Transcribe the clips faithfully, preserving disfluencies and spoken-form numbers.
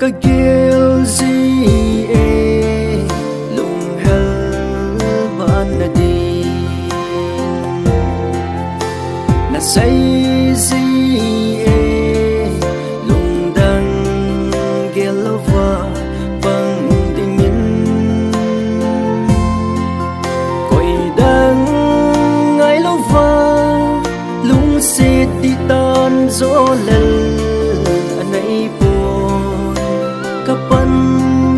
Ka gel ji e, lunghel ban na din. Na sei ji e, lungdang gel louva pang dingin. Koi dang ngai louva, lungset dihtah in jolel anei pon. Ka pan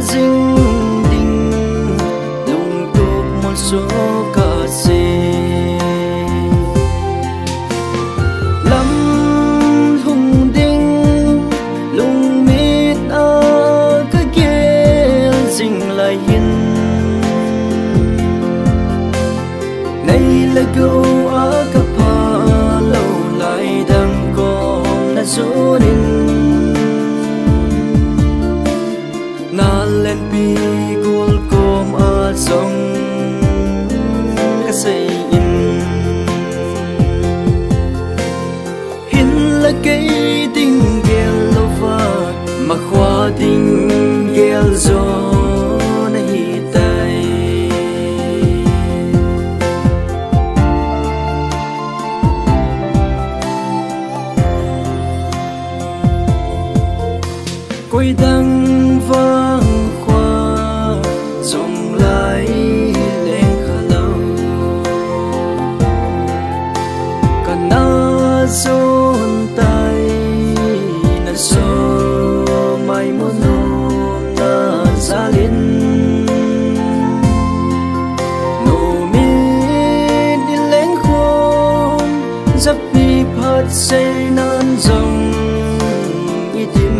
jing ding, lungtup molso ka sei. Lam lhung ding, lungmit a ka gel jing lai hin. Nei le gou a ka phalou lai dang kom na jon in. Nalenpi gol kom a jong ka sei in. Hinlah kei ding gel louva, makhua ding gel jo na hitai. Koi dang vang khua jong lai leng kha lou. Ka na jon tai, na so mai mo nom na jal in. Nomit in leng khom, japi phat sei nan jong i dim.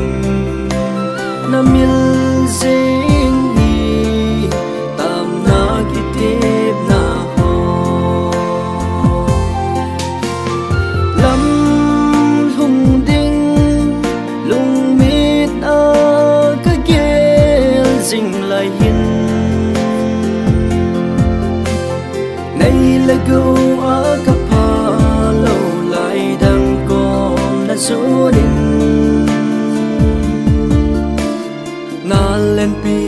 Na mil jing hi tamna kitepna ho. Lam lhung ding, lungmit a ka gel jing lai hin. Nei le gou a ka phalou lai dang kom na jon in. Nalenpi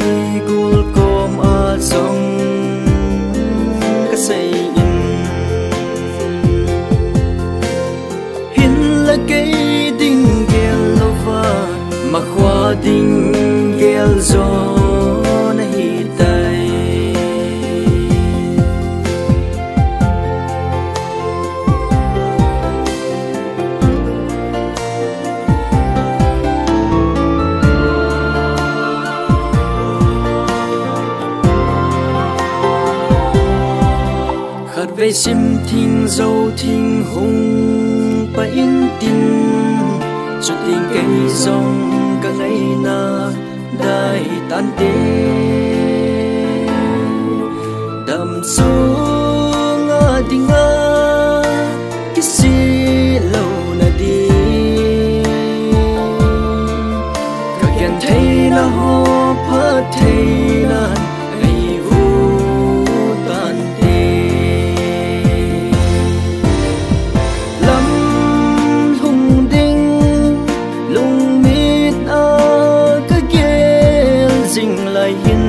gol kom a jong ka sei in. Hinlah kei ding gel louva, makhua ding gel jo na hitai. Khatvei sim thing jou thing hung pah in tin, chuting kei jong ka ngaina dai tante. Damsung a dinga kisih louna ding, ka gentheina ho phattheina ei vu tante. Lam lhung ding, lungmit a ka gel jing lai hin.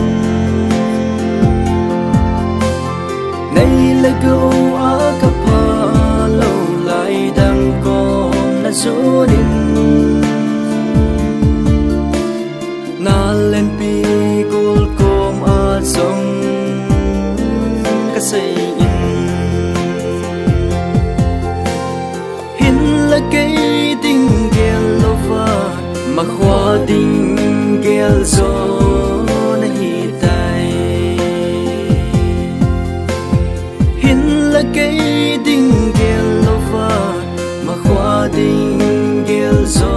Nei le gou a ka phalou lai dang kom na jon in. Nalenpi gol kom a jong ka sei in. Hinlah kei ding gel louva, makhua ding gel jo na hitai. Hinlah kei ding gel louva, makhua ding gel jo